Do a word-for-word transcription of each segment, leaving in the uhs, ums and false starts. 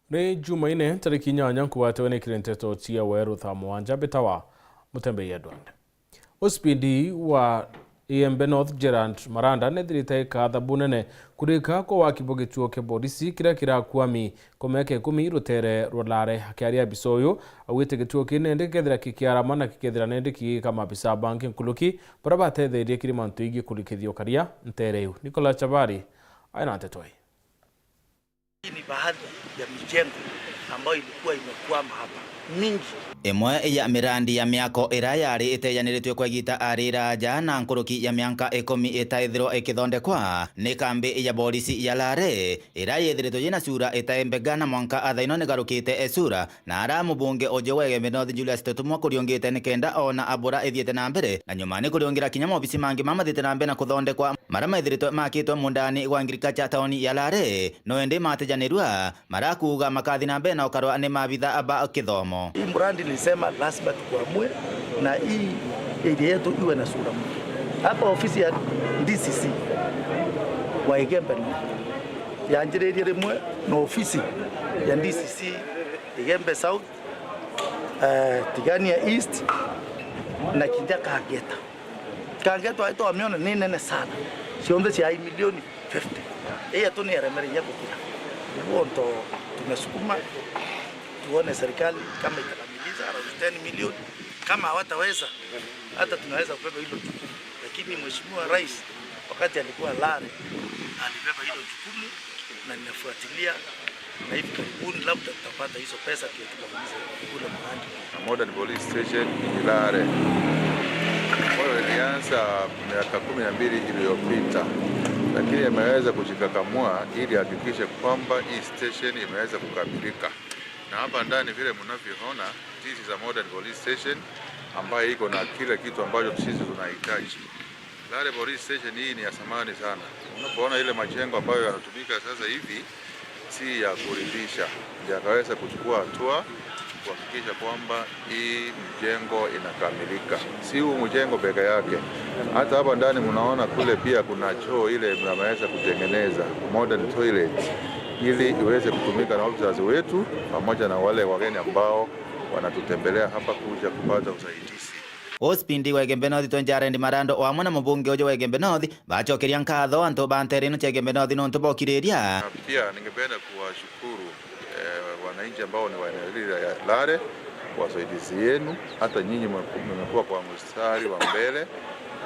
Ni Jumaine, tariki inyanya, nkugwatewe ni kiri nteto cia weru thaa mugwanja, mbitawa Mutembei Edward. Ospidi wa Igembe North, Gerald Maranda, nethirite ikatha bunene kurika kwa waki bwa gituo kia borisi kiria kirakuami kwa miaka ikumi rutere rwa Lare. Akiaria abisa uyu, augite gituo kii nende gikethira kikiarama na gikethira nende kigika maabisa bangi nkuruki baria batetherie kiri mantu ingi kurikithia ukaria ntere iu. Nicholas Chabari aina nteto ii. Hii ni baadhi ya mijengo ambayo ilikuwa imekwama hapa, mingi. Imwe ya mirandi ya miako iria yari itejaniritue kwa igita ari iraja na nkuruki ya mianka ikumi itaithirwa ikithondekwa ni kambi ya borisi ya Lare, iria yithiritwe yina sura itaembega na mwanka athaino nigarukite esura, na ara mubunge uju wa Igembe North Julius Tutumwa kuriungite nikenda ona abura ithiite na mbere, na nyuma ni kuriungira kinya maobisi mangi mamathiite na mbere na kuthondekwa, maria maithiritwe makitwe mundani gwa ngirikacha tauni ya Lare. No indi matejanirua marakuuga makathi na mbere na ukarwa ni maabitha ba kithomo. Hii mradi nilisema lazima tukuamue na hii area yetu iwe na sura mpya. Hapa ofisi ya D C C wa Igembe North yanjiririe rimwe na ofisi ya D C C Igembe South, eh, Tigania East na kinya Kangeta. Kangeta aitwa amiona ni nene sana. Cionthe cia milioni fifty. Ii yetu ni eremere inya gukira. Niguo nto tumesukuma tuone serikali kama itakamilisha around ten million. Kama hawataweza, hata tunaweza kubeba hilo jukumu. Lakini Mheshimiwa Rais, wakati alikuwa Lare, alibeba hilo jukumu na ninafuatilia, na hivi karibuni labda tutapata hizo pesa ndio tukamilishe ule mradi. Modern Police Station in Lare, ambayo ilianza miaka kumi na mbili iliyopita, lakini ameweza kujikakamua ili ahakikishe kwamba hii station imeweza kukamilika. Na hapa ndani, vile mnavyoona, this is a modern police station ambayo iko na kila kitu ambacho sisi tunahitaji. Lare Police Station hii ni ya zamani sana. Unapoona ile majengo ambayo yanatumika sasa hivi, si ya kuridhisha. Ndio akaweza kuchukua hatua kuhakikisha kwamba hii mjengo inakamilika. Si huu mjengo peke yake, hata hapa ndani mnaona kule pia kuna choo ile ameweza kutengeneza, modern toilet, ili iweze kutumika na officers wetu pamoja na wale wageni ambao wanatutembelea hapa kuja kupata usaidizi. Ospindi wa Igembe North, Tony Gerald Maranda, o amwe na mubunge uju wa Igembe North, bacokeria nkatho antu ba ntere ino cia Igembe North nontu bokiriria. Na pia ningependa kuwashukuru, eh, wananchi ambao ni wa eneo hili la Lare kwa usaidizi yenu. Hata nyinyi mmekuwa kwa mstari wa mbele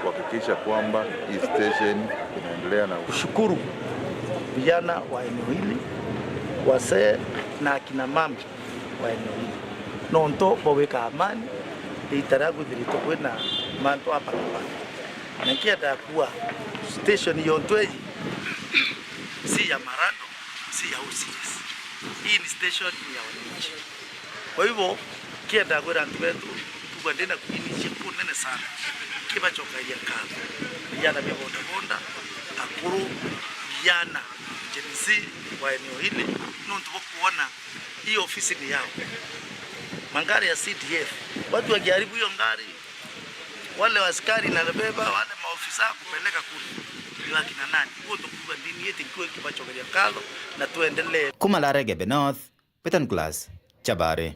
kuhakikisha kwamba hii station inaendelea na kushukuru vijana wa eneo hili, wazee na akina mama wa eneo hili. Nontu bwa gwika amani, riita riria kwithiritwe kwina mantu a barabara. Na nkienda kuwa station yonthe ii si ya Marando, si ya O C S. Hii ni station ya wananchi. Kwa hivyo, nkienda kwira antu betu, tugwa ndina kuinisia kunene sana. Nkibacokeria nkatho. Vijana vya bodaboda, akuru, vijana, Gen Z wa eneo hili, nontu bwa kuona hii ofisi ni yao. Magari ya C D F, watu wakiharibu hiyo ngari, wale askari inabeba, wale maofisa kupeleka kule, ni wakina nani? Huo ndio kuuga ndini yetu ikiwa ikibacokeria nkatho na tuendelee. Kuma Lare Igembe North, Peter Nicholas Chabari.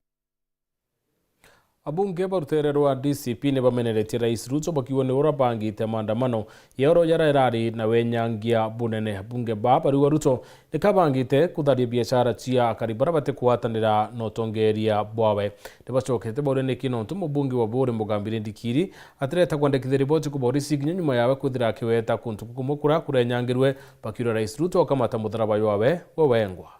Abunge ba rutere rwa D C P ni bameneretie Rais Ruto bakiuga ni urabangite maandamano ya oro jaria irari na wenyangia bunene. Abunge ba bariuga Ruto ni kabangite kutharia biashara cia akari baria batikwatanira na utongeria bwawe. Ni bacokete bauria niki nontu mubunge wa Buuri Mugambire Ndikiri atireta kwandikithia riboti ku borisi kinya nyuma yawe kwithira akiweta kuntu kumwe kuria kurenyangirwe, bakiuria Rais Ruto akamata mutharaba jwawe we wengwa.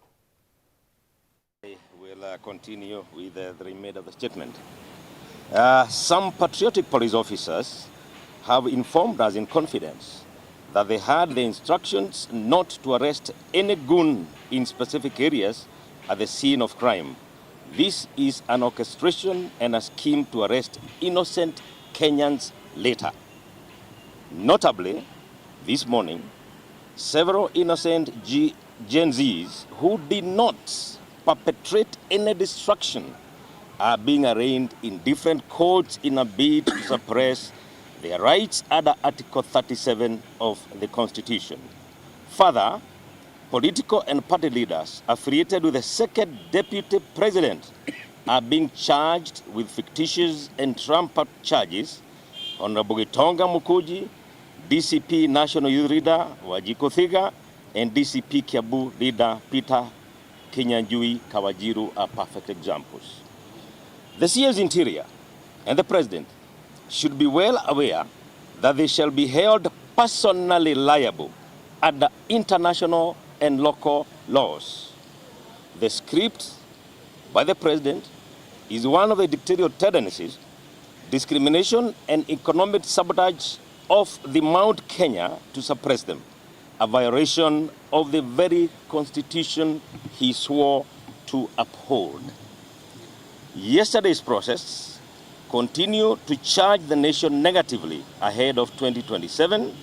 We'll, uh, continue with, uh, the remainder of the statement. Uh, some patriotic police officers have informed us in confidence that they had the instructions not to arrest any goon in specific areas at the scene of crime. This is an orchestration and a scheme to arrest innocent Kenyans later. Notably, this morning, several innocent G-, Gen Zs who did not perpetrate any destruction are being arraigned in different courts in a bid to suppress their rights under Article thirty-seven of the Constitution. Further, Political and party leaders affiliated with the second deputy president are being charged with fictitious and trumped-up charges. Honorable Gitonga Mukuji, D C P National Youth Leader Wanjiku Thiga, and D C P Kiambu Leader Peter Kinyanjui Kawajiru are perfect examples. The C A's Interior and the President should be well aware that they shall be held personally liable under international and local laws. The script by the President is one of the dictatorial tendencies, discrimination and economic sabotage of the Mount Kenya to suppress them, a violation of the very constitution he swore to uphold. Yesterday's protests continue to charge the nation negatively ahead of twenty twenty-seven.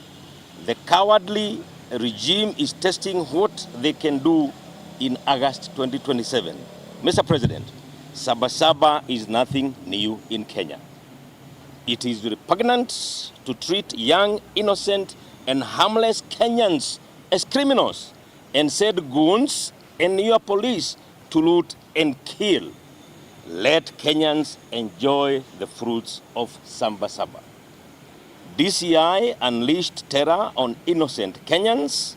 The cowardly regime is testing what they can do in August twenty twenty-seven. Mister President, Sabasaba is nothing new in Kenya. It is repugnant to treat young, innocent, and harmless Kenyans as criminals and send goons and your police to loot and kill. Let Kenyans enjoy the fruits of Sabasaba. D C I unleashed terror on innocent Kenyans,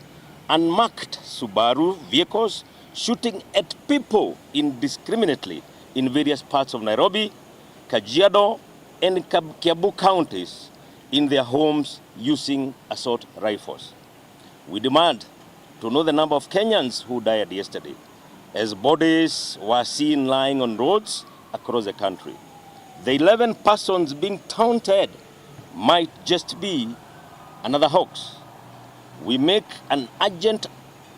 unmarked Subaru vehicles, shooting at people indiscriminately in various parts of Nairobi, Kajiado, and Kab-, Kiambu counties in their homes using assault rifles. We demand to know the number of Kenyans who died yesterday, as bodies were seen lying on roads across the country. The eleven persons being taunted might just be another hoax. We make an urgent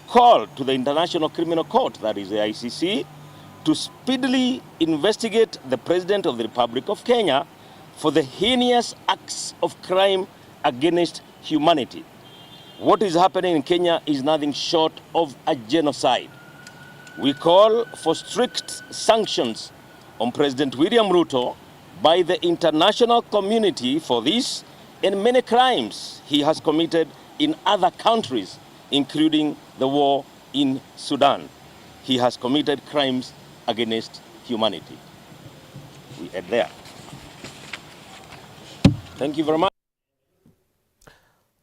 call to the International Criminal Court, that is the I C C, to speedily investigate the President of the Republic of Kenya for the heinous acts of crime against humanity. What is happening in Kenya is nothing short of a genocide. We call for strict sanctions on President William Ruto by the international community for this and many crimes he has committed in other countries, including the war in Sudan. He has committed crimes against humanity. We end there. Thank you very much.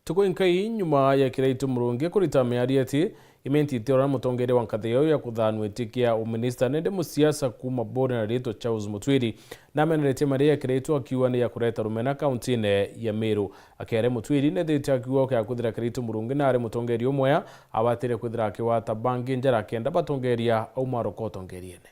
Tuku inkai nyuma ya Kiraitu Murungi kurita miario ati Imenti itiona mutongeria wa nkathi yao ya kuthanwa itikia uminista, nende musiasa kuuma Buri na ritwa Charles Mutwiri nameneretie maria ya Kiraitu akiuga ni ya kureta rumena kauntine ya Meru. Akiaria, Mutwiri nethite akiuga ukia kwithira Kiraitu Murungi nari mutongeria umwe abatire kwithira akigwata bangi njara kenda batongeria auma aroka utongeriene.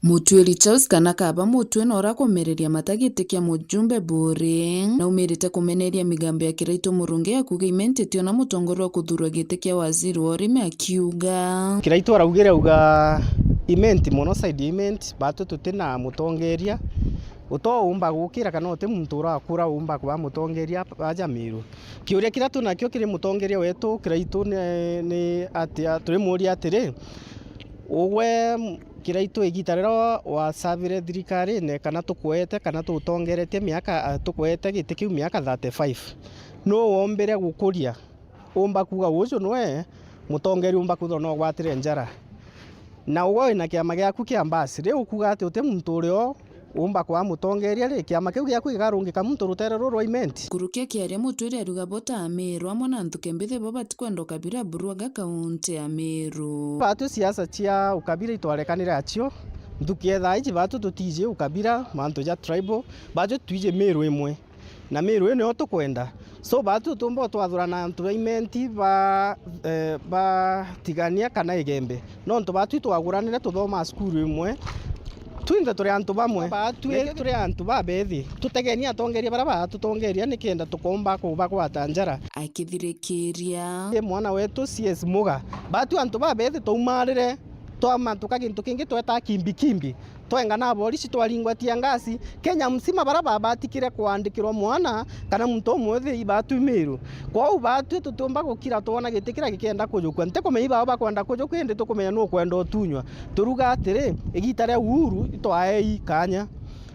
Mutwiri Charles Kanakaba Mutwe na uria akumereria mata giti kia mujumbe Buri, naumirite kumeneria migambo ya Kiraitu Murungi ya kuuga Imenti itiona mutongoria wa kuthurwa giti kia waziri wa urimi akiuga. Kiraitu araugire auga Imenti mono, side ya Imenti, batu tuti na mutongeria utoumba gukira kana uti muntu urakura umba kuba mutongeria aja Meru. Kiuria kiria tunakio kiri mutongeria wetu Kiraitu ni, ni atia, turimuria atiri, Ugwe, m-, Kiraitu, igita riria wa-, wasavire thirikarine, kana tukwete, kana tutongeretie miaka, a, tukwete giti kiu miaka thirty-five, nuu wombire gukuria? Umba kuuga uju nwe mutongeria umba kwithirwa nogwatire njara? Na ugwe wina kiama giaku kia mbasi, riu ukuuga ati uti muntu uri o umba kwaa mutongeria ri, kiama kiu giaku gikarungika muntu rutere ruu rwa Imenti? Nkuruki akiaria, Mutwiri ariuga bo ta Ameru amwe na nthuke mbithi bo batikwenda ukabira burwaga kaunti ya Meru. Batu siasa cia ukabira itwarekanire acio, nthuki ethaa iji batu tutiji ukabira, mantu ja tribal, batu twiji Meru imwe. Na Meru ii nio tukwenda. So, batu tuumba twathurana antu ba Imenti ba, eh, ba Tigania kana Igembe. Nontu batu itwaguranire tuthomaa cukuru imwe, twinthe turi antu bamwe. Batu turi antu babethi. Tutegeni atongeria baria batutongeria nikenda tukomba kubagwata njara. Akithirikiria. Ii mwana wetu C S Muga. Batu antu babethi twaumarire, twamantuka gintu kingi tweta kimbikimbi. Twenga na aborisi twaringwa tia ngasi, Kenya mzima baria babatikire kwandikirwa mwana kana muntu umwe thi ibatwi Meru. Kwou batwi tutiumba gukira twona giti kiria gikenda kujukua. Ntikumenya ibao bakwenda kujukua, indi tukumenya nukwenda utunywa. Turuga atiri, igita ria Uhuru itwaei kanya,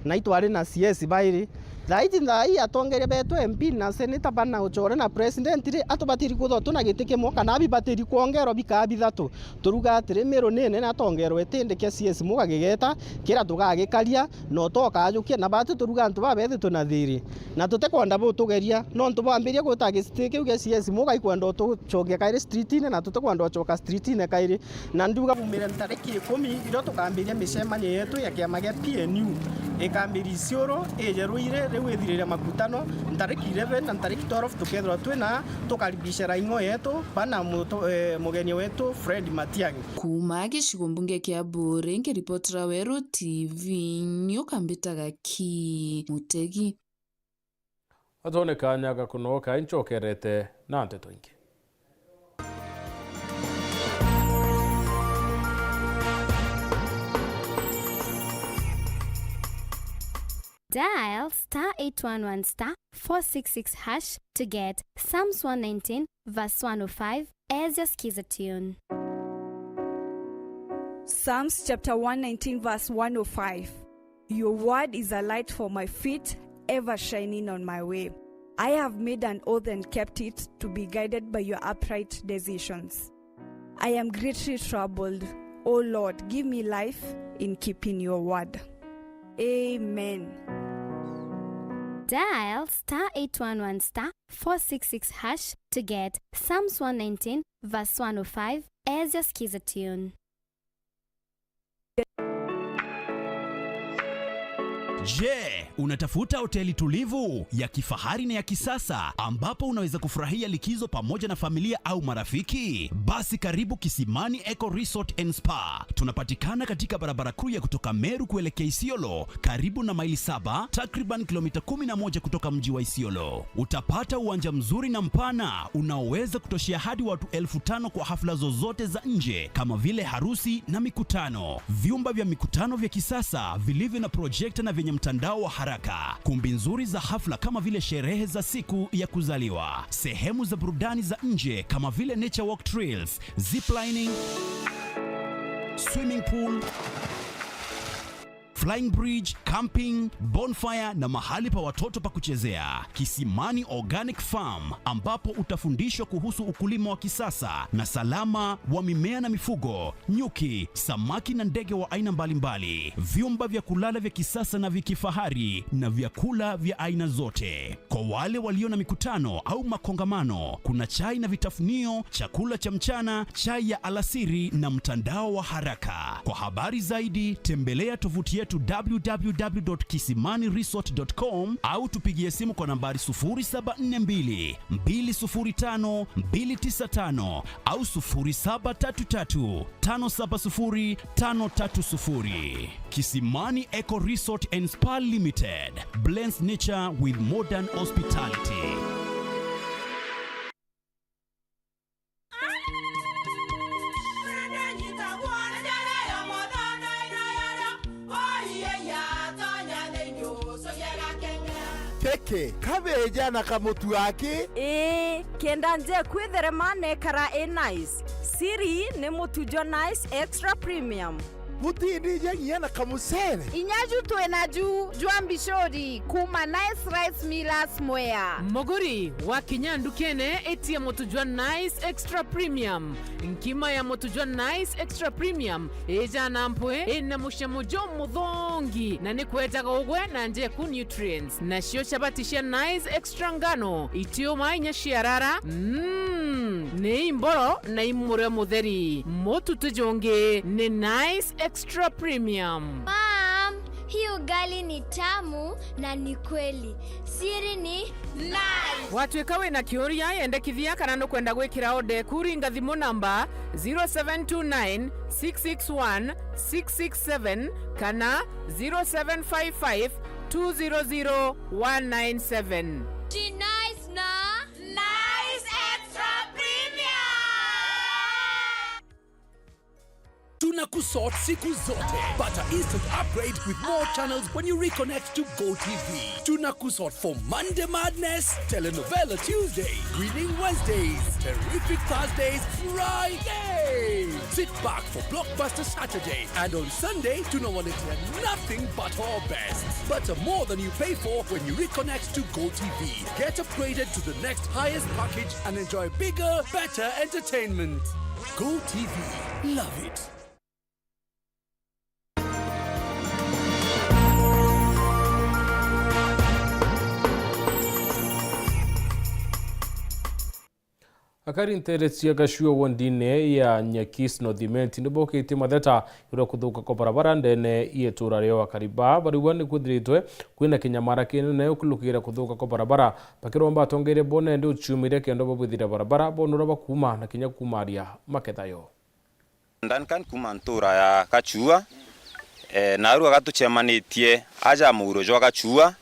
na itwari na C S bairi, Thaiji, thaiji atongeria betu, M P na senator bana uchore na president ri, atubatiri kwithirwa twina giti kimwe kana abibatiri kwongerwa bikaa bithatu. Turuga atiri, Miru ni inene atongerwe itindi kia C S Muga gigeta, kira tugagikaria, na utokajukia, na batu turuga antu babethitwe na thiri. Na tutikwenda butugeria, nontu bwambiria gwita giti kiu gia C S Muga ikwenda utucokia kairi streetine, na tutikwenda ucoka streetine kairi. Na nduga bumire ntariki ikumi, irio tukambiria micemanio yetu ya kiama gia P N U. Ikambiria Isiolo, ije Ruiri, riu ithirire Makutano, ntariki eleven na ntariki twelve tukethirwa twina tukaribisha raing'o yetu, bana muto-, eh, mugeni wetu Fred Matiang'i. Kuuma gicigo mbunge kia Buuri, nkiripotera Weru T V, nyoka mbitaga Ki Mutegi. Atone kanya ga kunoka inchokerete na nteto ingi. Dial star eight one one star four six six hash to get Psalms one nineteen verse one oh five as your skiza tune. Psalms chapter one nineteen verse one oh five. Your word is a light for my feet, ever shining on my way. I have made an oath and kept it, to be guided by your upright decisions. I am greatly troubled. O Lord, give me life in keeping your word. Amen. Dial star eight one one star four six six hash to get Psalms one nineteen verse one oh five as your skiza tune. Je, unatafuta hoteli tulivu, ya kifahari na ya kisasa ambapo unaweza kufurahia likizo pamoja na familia au marafiki? Basi karibu Kisimani Eco Resort and Spa. Tunapatikana katika barabara kuu ya kutoka Meru kuelekea Isiolo, karibu na Maili Saba, takriban kilomita kumi na moja kutoka mji wa Isiolo. Utapata uwanja mzuri na mpana unaoweza kutoshea hadi watu elfu tano kwa hafla zozote za nje kama vile harusi na mikutano. Vyumba vya mikutano vya kisasa vilivyo na projekta na vyenye mtandao wa haraka. Kumbi nzuri za hafla kama vile sherehe za siku ya kuzaliwa. Sehemu za burudani za nje kama vile nature walk trails, ziplining, swimming pool, flying bridge, camping, bonfire na mahali pa watoto pa kuchezea. Kisimani Organic Farm, ambapo utafundishwa kuhusu ukulima wa kisasa na salama wa mimea na mifugo, nyuki, samaki na ndege wa aina mbalimbali, vyumba vya kulala vya kisasa na vya kifahari na vyakula vya aina zote. Kwa wale walio na mikutano au makongamano, kuna chai na vitafunio, chakula cha mchana, chai ya alasiri na mtandao wa haraka. Kwa habari zaidi, tembelea tovuti yetu w w w dot kisimani resort dot com au tupigie simu kwa nambari sufuri saba nne mbili, mbili sufuri tano, mbili tisa tano au sufuri saba tatu tatu, tano saba sufuri, tano tatu sufuri. Kisimani Eco Resort and Spa Limited blends nature with modern hospitality. Peke, kabeja na kamutu aki. Ii, kenda nje kwitherema nekara i nice. Siri ni mutu jwa Nice Extra Premium. Mutindije nginya na kamucere. Inya ju twina ju jwa mbicuri kuma Nice Rice Millers Mwea. Muguri, wakinya ndukene, itia mutu jwa Nice Extra Premium. Nkima ya mutu jwa Nice Extra Premium ijana mpwi, ina mucamo jumuthongi, na ni kwejaga ugwe na njeku nutrients. Nacio chabati cia Nice Extra ngano, itiuma inya ciarara, mm, ni imboro na imurio mutheri. Mutu ti jungi, ni Nice Extra Premium. Mom, hii ugali ni tamu na ni kweli. Siri ni Nice. Watwika wina kiuria, yendekithia kana nukwenda gwikira order eku, ringa thimu namba zero seven two nine, six six one, six six seven kana zero seven five five, two zero zero, one nine seven. Ti Nice na Nice Extra Premium. Tunakusort siku zote. Pata instant upgrade with more channels when you reconnect to Go T V. Tunakusort for Monday Madness, Telenovela Tuesday, Grinning Wednesdays, Terrific Thursdays, Friday. Sit back for Blockbuster Saturday, and on Sunday, tunawaletea nothing but our best. Pata more than you pay for when you reconnect to Go T V. Get upgraded to the next highest package and enjoy bigger, better entertainment. Go T V. Love it. Akari nteere cia Gachua wondine ya Nyakis North Imenti nibokitie matheta iguru ria kuthuka kwa barabara ndene ya itura rio. Akari baa bariuga ni kwithiritwe kwina kinyamara kinene ukirukiira kuthuka kwa barabara, bakiromba atongeria bo nende uciumiria kenda babwithira barabara bona uria bakuuma na kinya kuumaria maketha yo. Duncan kuuma ntura ya Gachua, eh, naarua gatucemanitie aja muuro jwa Gachua,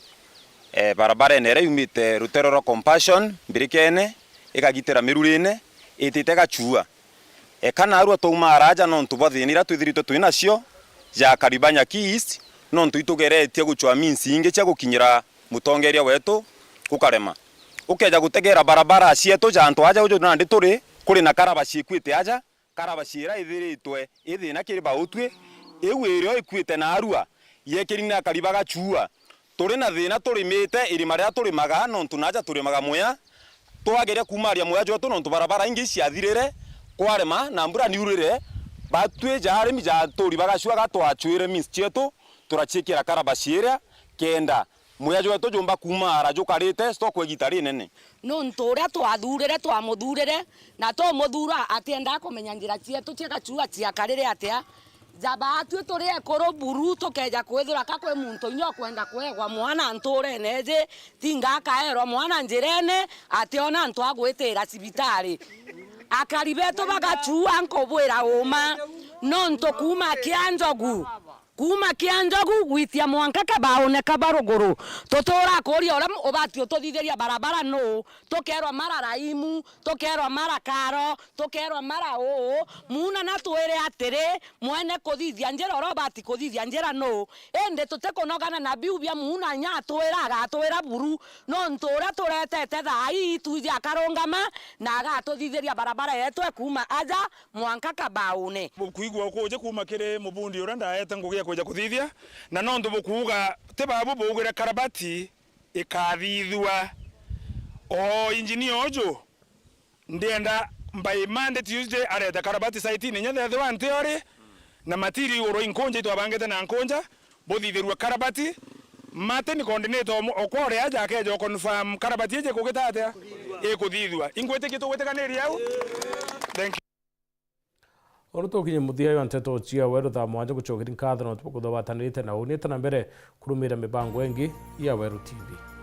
eh, barabarene iria yumite rutero rwa Compassion mbirikene ikagitira mirurine itite Gachua. Eka naarua twauma araja nontu bwa thina iria twithiritwe twi nacio ja Karibanya East, nontu itugeretie gucwa means ingi cia gukinyira mutongeria wetu gukarema. Ukeja gutegera barabara cietu ja antu aja uju nandi turi, kuri na karabaci ikwite aja, karabaci iria ithiritwe i thina kiri bautwi, iu irio ikuite naarua, yekirine akari ba Gachua. Turi na thina turimite irima riria turimaga, nontu naja turimaga muya, twageria kuumaria muya jwetu, nontu barabara ingi iciathirire, kwarema na mbura niurire, batwi ja arimi ja aturi ba Gachua ga twacwire means cietu, turaciikira karabaci iria, kenda muya jwetu jumba kuumaara jukarite stock igita rinene. Nontu uria twathurire, twamuthurire, na tumuthuura atiendaa kumenya njira cietu cia Gachua ciakarire atia. Ja baatwi turi ekuru buru, tukeja kwithirwa ka kwi muntu inya ukwenda kuegwa mwana ntuurene iji, tinga akaerwa mwana njirene, ationa antu a gwitira cibitari. Akari betu ba Gachua nkubwira uuma, nontu kuuma kia njogu, kuuma kia njogu gwitia mwanka kabaune kaba ruguru, tutuura kuuria uria ubati ututhithiria barabara nuu? Tukeerwa mara Raimu, tukeerwa mara Karo, tukeerwa mara uu. Muuna na twire atiri, mwene kuthithia njira uria ubati kuthithia njira nuu? Indi tutikunogana na biu bia muuna inya atwira, agatwira buru, nontu uria turetete thaa ii twiji akarungama na agatuthithiria barabara yetu ekuuma aja mwanka kabaune. Bukwigua ukuuji kuuma kiri mubundi uria ndaete ngugi ya kwija kuthithia, na nontu bukuuga ti babu buugire karabati ikathithua. O injinia uju ndienda by Monday, Tuesday arete karabati site-ini inya thethirwa nti ori na material iguru inkunja itwabangite na nkunja, buthithirue karabati. Martin coordinator omo-, okwa uri aja akeja o confirm karabati iji ikugita atia? Ikuthithua. Ingwitikia tugwitikaniria au? Thank you. Oro tukinye muthia jwa nteto cia weru thaa mwanja, gucokeria nkatho nontu bwa kuthwa watanirite na uni. Eta na mbere kurumira mibango ingi ya Weru T V.